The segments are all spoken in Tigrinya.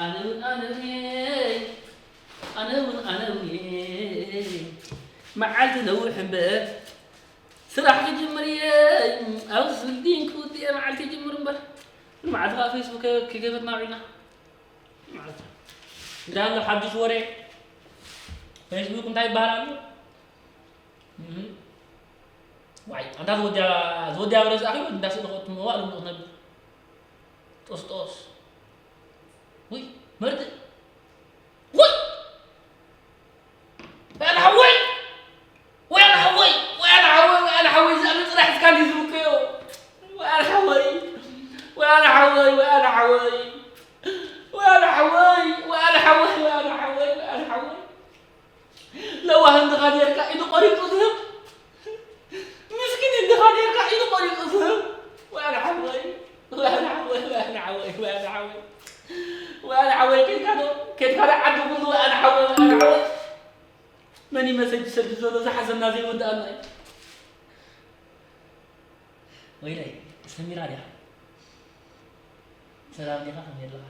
ኣነ እውን ኣነ እውን እየ፣ ኣነ እውን ኣነ እውን እየ። መዓልቲ ነዊሕ እምበር ስራሕ ክጅምር እየ። ኣብዚ ሊንክ ውድእ እየ መዓልቲ ይጅምር እምበር። መዓልቲ ከዓ ፌስቡክ ከይከፈትና ውዒልና። መዓልቲ እንታይ ኣሎ ሓዱሽ ወሬ? ፌስቡክ እንታይ ይበሃል ኣሎ? እህ። ዋይ፣ ኣንታ ዝወድያ፣ ዝወድያ ወረ ዝኣኽል እንዳስእልኹ እትመዋእ ልምዶ ትነብር። ጦስጦስ። ውይ፣ መርድእ። ውይ! ኣነ ሓወይ! ወይ ኣነ ሓወይ! ወይ ኣነ ሓወይ! ወይ ኣነ ሓወይ! ዝኣመ ጽራሕ እስካ እንዲ ዝብከዮ። ወይ ኣነ ሓወይ! ወይ ኣነ ሓወይ! ወይ ኣነ ሓወይ! ወይ ኣነ ሓወይ! ወይ ኣነ ሓወይ! ወይ ኣነ ሓወይ! ወይ ኣነ ሓወይ! ለዋህ እንድኻ ኔርካ ኢዱ ቆሪጹ ዝህብ፣ ምስኪን እንድኻ ኔርካ ኢዱ ቆሪጹ ዝህብ። ወኣና ሓወይ፣ ወኣና ሓወይ፣ ወኣና ሓወይ፣ ወኣና ሓወይ፣ ወኣና ሓወይ፣ ኬድካ ዶ፣ ኬድካ ዶ ዓዲ ኩሉ ወኣና ሓወይ፣ ወኣና ሓወይ። መን እዩ መሰጅ ዝሰድድ ዘሎ? ዝሓዘና ዘይወድኣና እዩ። ወይለይ፣ ሰሚራ ድያ? ሰላም ዲኻ? ከመይ ኣለኻ?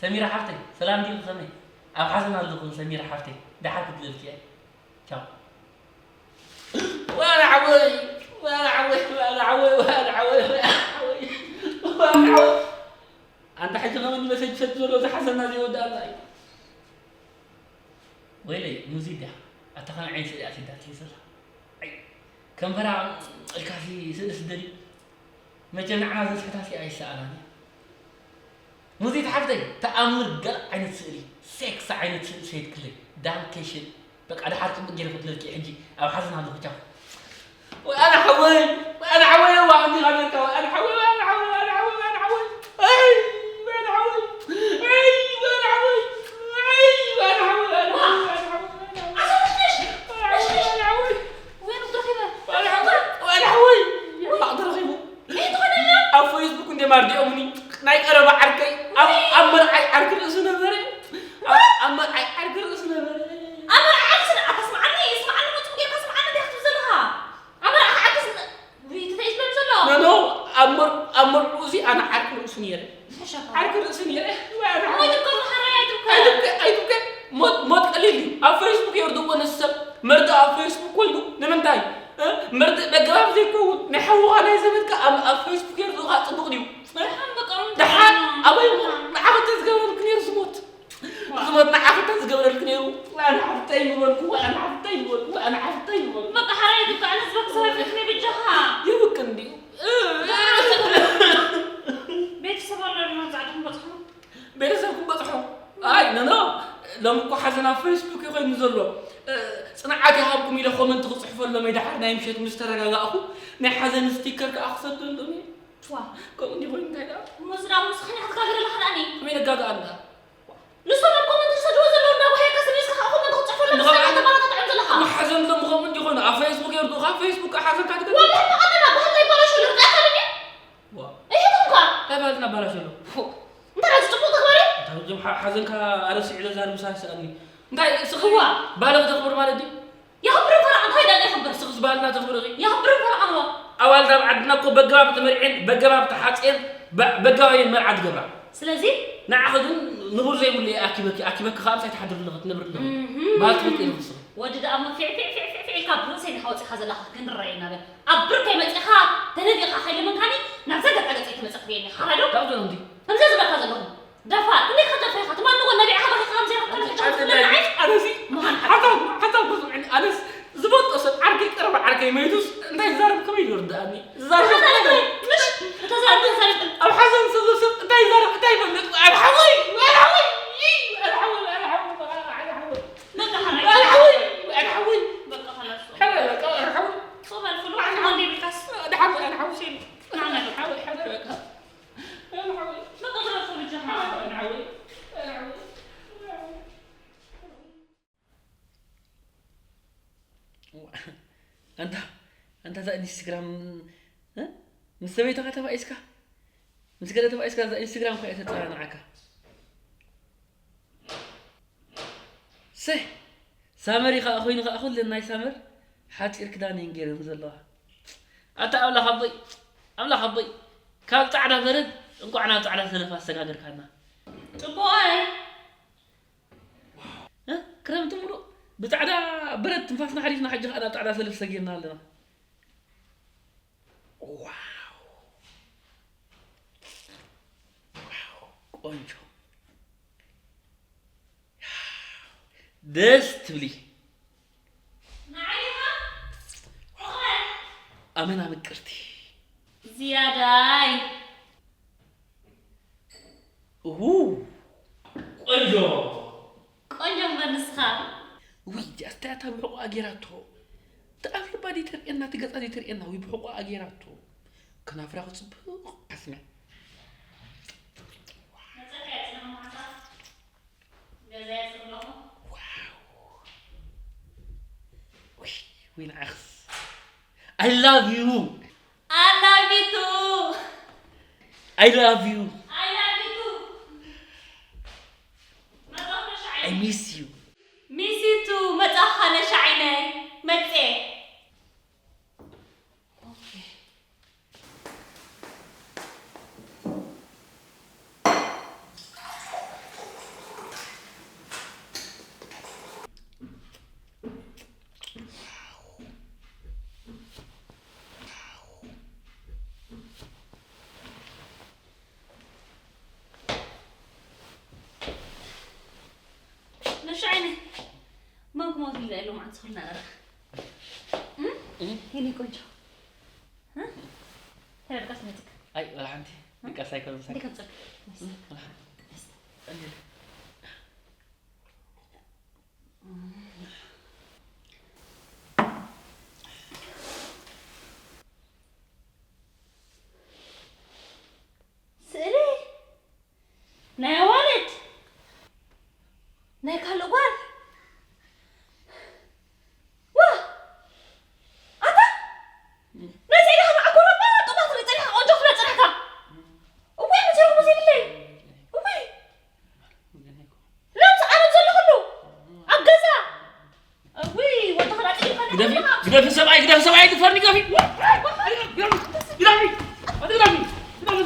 ሰሚራ ሓፍተይ፣ ሰላም ዲኺ? ከመይ? ኣብ ሓዘን ኣለኹ ሰሚራ ሓፍተይ፣ ደሓር ክትብለልኪ እየ። ቻው። ዋላ ሓወይ፣ ዋላ ሓወይ፣ ዋላ ሓወይ፣ ዋላ ሓወይ፣ ዋላ ሓወይ፣ ዋላ ሓወይ። ኣንታ ሕጂ ከመን መሰጅ ሰድ ዘሎ ዝሓዘና ዘይወዳእና እዩ። ወይለይ፣ ሙዚ ድያ? ኣታ ኸም ዓይኒ ስእሊ ኣሲዳትለይ ዘላ። ኣይ፣ ከንፈራ ኢልካሲ ስእሊ ስደዲ። መቸም ንዓና ዘስሕታሲ ኣይሰኣናን እዩ። ሙዚት ሓፍተይ፣ ተኣምር ገለ ዓይነት ስእሊ፣ ሴክስ ዓይነት ስእሊ ሰይድክለይ። ዳንኬሽን። በቃ፣ ደሓር ጽቡቕ ገይረ ክድለልኪ እየ ሕጂ። ኣብ ሓዘን ኣለኹ፣ ቻው። ወይ ኣነ ሓወይ፣ ወይ ኣነ ሓወይ፣ ዋ፣ እንዲኻ ጌርካ፣ ወይ ኣነ ሓወይ፣ ወይ ኣነ ሓወይ፣ ወይ ኣነ ሓወይ፣ ወይ ኣነ ሓወይ። ኣይ፣ ወይ ኣነ ሓወይ፣ ኣይ፣ ወይ ኣነ ሓወይ፣ ኣይ፣ ወይ ኣነ ሓወይ፣ ወይ ኣነ ሓወይ፣ ወይ ኣነ ሓወይ፣ ወይ ኣነ ሓወይ። ኣሰብሽ! ወይ ኣነ ሓወይ፣ ወይ ኣነ ሓወይ። ወይ ኣነ ሓወይ፣ ወይ ኣነ ሓወይ። ባዕ ተረኺቡ። እንታይ ትኾነና? ኣብ ፌስቡክ እንደ ማርዲኦምኒ ናይ ቀረባ ዓርከይ ኣብ፣ ኣብ መርዓይ ዓርኪ ርእሱ ነበረ። ኣብ፣ ኣብ መርዓይ ዓርኪ ርእሱ ነበረ። ኣብ መርዓይ ዓርኪ ስነ-፣ ኣታ ስምዓኒ፣ ስምዓኒ፣ ምጽእ ጌርካ ስምዓኒ፣ እንታይ ክትብል ዘለኻ? ኣብ መርዓኻ ዓርኪ ስነ-፣ ውይ፣ እንታይ እዩ ዝብል ዘሎ? ኖ፣ ኖ፣ ኣብ መር-፣ ኣብ መርዕኡ እዚ ኣነ ዓርኪ ርእሱ ነይረ። ሓሻኻ። ዓርኪ ርእሱ ነይረ። ወይ ኣነ እሞ ኣይትብከ፣ መሓራይ ኣይትብከ። ኣይትብከ፣ ኣይትብከ። ሞት፣ ሞት ቀሊል እዩ። ኣብ ፌስቡክ የርድእዎ ነዚ ሰብ። መርድእ ኣብ ፌስቡክ ኮይኑ ንምንታይ? እ? መርድእ በገባብ ዘይከውን ናይ ሓውኻ ናይ ዘመድካ ኣብ፣ ኣብ ፌስቡክ የርድእኻ ጽቡቕ ድዩ? እ? ደሓን በቃ፣ ደሓን ደሓን። ኣበይ እሞ ንዓኻ እንተዝገበረልክ ነይሩ ዝሞት። ዋ። ዝሞት ንዓኻ እንተዝገበረልክ ነይሩ። ኣነ ሓፍተይ ምበልኩ፣ ኣነ ሓፍተይ ምበልኩ፣ ኣነ ሓፍተይ ምበልኩ። በቃ ሓራይ ይብቃ፣ ኣነ ዝበክ ሰበብ ክትኒ ብጃኻ። ይብቅን ድዩ? እ? ደሓን በቃ። ቤተሰብ ኣሎ ድማ ጻዕዳ ክንበጽሖ። ቤተሰብ ክንበጽሖ? ኣይ፣ ኖ፣ ኖ። ሎሚ እኮ ሓዘን ኣብ ፌስቡክ እዩ ኮይኑ ዘሎ። እ፣ ጽንዓት ይሃብኩም ኢለ ኮመንት ክጽሕፈሎም እየ። ደሓር ናይ ምሸት ምስ ተረጋጋእኹ ናይ ሓዘን ስቲከር ከኣ ክሰደሎም እየ። ዋ። ከምኡ እንዲህ ኮይኑ እንታይ ደኣ? እሞ እዚ ደኣ ምስኽን ኢኻ ትጋገ ዘለኻ ደኣ እኔ? ከመይ ነጋግኣ እንዳ? ንሶም ኣብ ኮመንት ዝሰድዎ ዘለዉ እንዳጓሃየካ ስሚዝካ ከኣ ኮመንት ክጽሕፈሎም ንኸምኣ ምስኻ ተባላካ ጥዑም ዘለኻ። እሞ ሓዘን ሎም ከምኡ እንዲህ ኮይኑ ኣብ ፌስቡክ የርድኡኻ፣ ፌስቡክ ከኣ ሓዘንካ ትገልጽ? ወላሂ ብቐንድና ባህልና ይባላሽ ኣሎ፣ ርዳእካ ለኒ? ዋ። እሄ፣ እኮ እንታይ ባህልና ኣባላሽ ኣሎ? ፎ። እንታይ ጽቡቕ ተግባር እዩ? እንታይ እዞም ሓ-፣ ሓዘንካ ኣረሲዑ ዘዛርብ ምሳይ ሰኣልኒ። እንታይ ስኺ እዋ። ባህልኺ ተኽብር ማለት ድዩ? የኽብር ፈረቓ እንታይ ደኣ የኽብር? ስኽስ ባህልና ተኽብር ኢኺ? የኽብር ፈረቓ እዋ። ኣዋልድ ኣብ ዓድና እኮ በገባብ ተመርዔን በገባብ ተሓጽየን በ-፣ በገባብ እየን መርዓ ዝገብራ። ስለዚ ንዓኺ ግን ንቡር ዘይብሉ እየ ኣኪበኪ፣ ኣኪበኪ ከኣ ምሳይ ትሓድሪ ኣለኺ፣ ትነብሪ ኣለኺ። እምም። ባህልኪ ወጥ ኢልኺ ንስኺ። ወዲ ደኣ እሞ ፊዕ ፊዕ ፊዕ ፊዕ ፊዕ ኢልካ ብርእሰይ ኢኻ ወጺኻ ዘለኻ ክንረኣየና በል። ኣብ ብርከይ መጺኻ ተደቢቕካ ከይለመንካኒ ናብዛ ገጻ ገጸይ ትመጽእ ክትርእየኒ ሓራይ ዶ? ካብዞም እንዲ። ከምዚ ዝብለካ ዘለኹ ደፋር፣ ክንደይ ክትጠፍእ ኢኻ? ትማሊ እውን ነቢዕኻ በኺኻ ከም ዘይረኸብካኒ ሕጂ ኣነ ክትብለኒ ንዓይ? ኣነሲ ምዃን ሓታ፣ ሓታ ብዙሕ ኣነስ ዝፈልጦ ሰብ ዓርከይ፣ ቀረባ ዓርከይ መይቱስ እንታይ ይዛረብ ከመይ ይርድኣኒ? ዝዛረብ ሓታ ነገር ምሽ፣ እተዛረብ ተዛረብ። ኣብ ሓዘን ዘሎ ሰብ እንታይ ይዛረብ? እንታይ ይፈልጥ? ኣነ ሓወይ፣ ኣነ ሓወይ፣ ኣነ ሓወይ፣ ኣነ ሓወይ፣ ኣነ ሓወይ። በቃ ሓራይ። ኣነ ሓወይ፣ ኣነ ሓወይ። በቃ خلاص። ሓራይ በቃ፣ ኣነ ሓወይ። ሶ በል ፍሉ፣ ኣነ ሓወይ። ሓወይ ይብልካስ። ኣነ ሓወይ፣ ኣነ ሓወይ። ሴም። ኣነ ሓወይ፣ ሓራይ በቃ። ኣነ ሓወይ። በቃ ግረፉ ልጅ። ኣነ ሓወይ፣ ኣነ ሓወይ። ኣንታ፣ ኣንታ እዛ ኢንስታግራም፣ እ? ምስ ሰበይትኻ ተባኢስካ? ምስ ገለ ተባኢስካ እዛ ኢንስታግራም እኳ እየ ተጸናንዓካ። ሰ፣ ሳመሪ ኸኣ ኮይኑ ኸኣ ኩለን ናይ ሳመር ሓጺር ክዳን እየን ገይረን ዘለዋ። ኣታ ኣምላኽ ኣቦይ፣ ኣምላኽ ኣቦይ፣ ካብ ጻዕዳ በረድ እንቋዕ ናብ ጻዕዳ ሰለፋ ኣሰጋገርካና። ጽቡቕ ኣይ። እ? ክረምቲ ሙሉእ ብጻዕዳ ብረት ትንፋስና ሓሊፍና፣ ሕጂ ከኣ ናብ ጻዕዳ ሰልፍ ሰጊርና ኣለና። ዋው! ዋው! ቆንጆ። ደስ ትብሊ። ንዓይ ኢኻ? ኣመና ምቅርቲ። ዝያዳይ። እሁ። ቆንጆ። ቆንጆ እምበር ንስኻ። ውይ፣ እዚኣስ እንታይ እያ እታ ብሕቖኣ ጌራቶ? እቲ ኣፍልባ ደይተርእየና፣ እቲ ገጻ ደይተርእየና፣ ውይ፣ ብሕቖኣ ጌራቶ። ከናፍራ ክጽብቕ ሓስነ። መጸካ እያ ጽናሕ መዓሳ። ገዛ እያ ጽብቕለኹ። ዋው። ውይ፣ ውይ፣ ንዓኽስ። I love you። I love you too። I love you። I love you too። መጣኹ ነሻ I ዓይነይ። Miss you። Miss you too። መጣኻ ነሻ ዓይነይ። መጤ። ኦኬ። ነሽ ዓይነ መግሞት ኢለ ኢሉ ማዕት ዝኾልና ነራ። እም? እም? የኔ ቆንጆ። እ? ተረድቃስ መጽክ። ኣይ፣ ወላ ሓንቲ። እም? ድቃስ ኣይኮነን ሳይ። እንዴ ከምጽክ? እም፣ ወላ ሓንቲ። እንዴ? ስእሊ ናይ ኣዋልድ ናይ ካልእ ጓል። ዋ! ኣታ! ናይ ጸኒሕካ ኣኮረባ ጥማት ርኢ ጸኒሕካ፣ ቆንጆ ክብለ ጸኒሕካ። እወይ፣ መጀርኩ ዘይብለይ። እወይ! ሎምስ ዓለም ዘለኹሉ ኣብ ገዛ። እውይ፣ ወዲ ኽላጥ ይባላል። ግደፊ፣ ግደፊ ሰብኣይ፣ ግደፊ ሰብኣይ፣ ድፈርኒ፣ ግደፊ። ግደፊ፣ ግደፊ፣ ግደፊ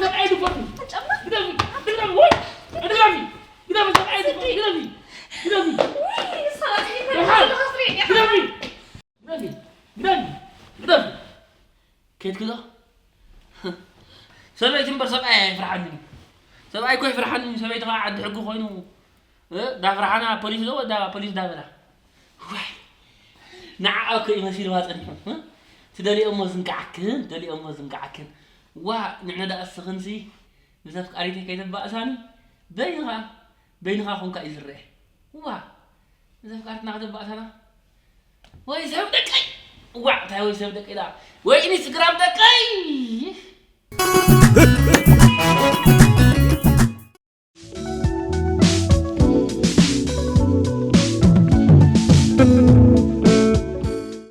ሰብኣይ፣ ድፈርኒ። ግደፊ፣ ግደፊ፣ ወይ፣ ግደፊ፣ ግደፊ ሰብኣይ፣ ድፈርኒ፣ ግደፊ፣ ግደፊ። ውይ፣ ሰራተኛ ግደፊ፣ ይባላል። ግደፊ፣ ግደፊ፣ ግደፊ። ከይድኪ ዶ? ሰበይቲ እምበር ሰብኣይ ኣይፍርሓንን እዩ። ሰብኣይ እኮ ኣይፍርሓንን እዩ። ሰበይቲ ኸዓ ዓዲ ሕጊ ኮይኑ፣ እ፣ ዳፍርሓና ፖሊስ ዶ፣ ዳ ፖሊስ ዳበላ። ዋይ፣ ንዓኣ እኮ እዩ መሲልዋ ጸኒሑ፣ እ? ትደልዮሞ ዝንቃዓክን፣ ትደልዮሞ ዝንቃዓክን። ዋ፣ ንዕነ ደኣ እስኽንሲ ምስ ኣፍቃሪተይ ከይተባእሳኒ፣ በይንኻ፣ በይንኻ ኮንካ እዩ ዝረአ። ዋ፣ ምስ ኣፍቃሪትና ከተባእሳና። ወይ ሰብ ደቀይ! ዋ፣ እንታይ ወይ ሰብ ደቀይ ደኣ? ወይ ኢንስትግራም ደቀይ!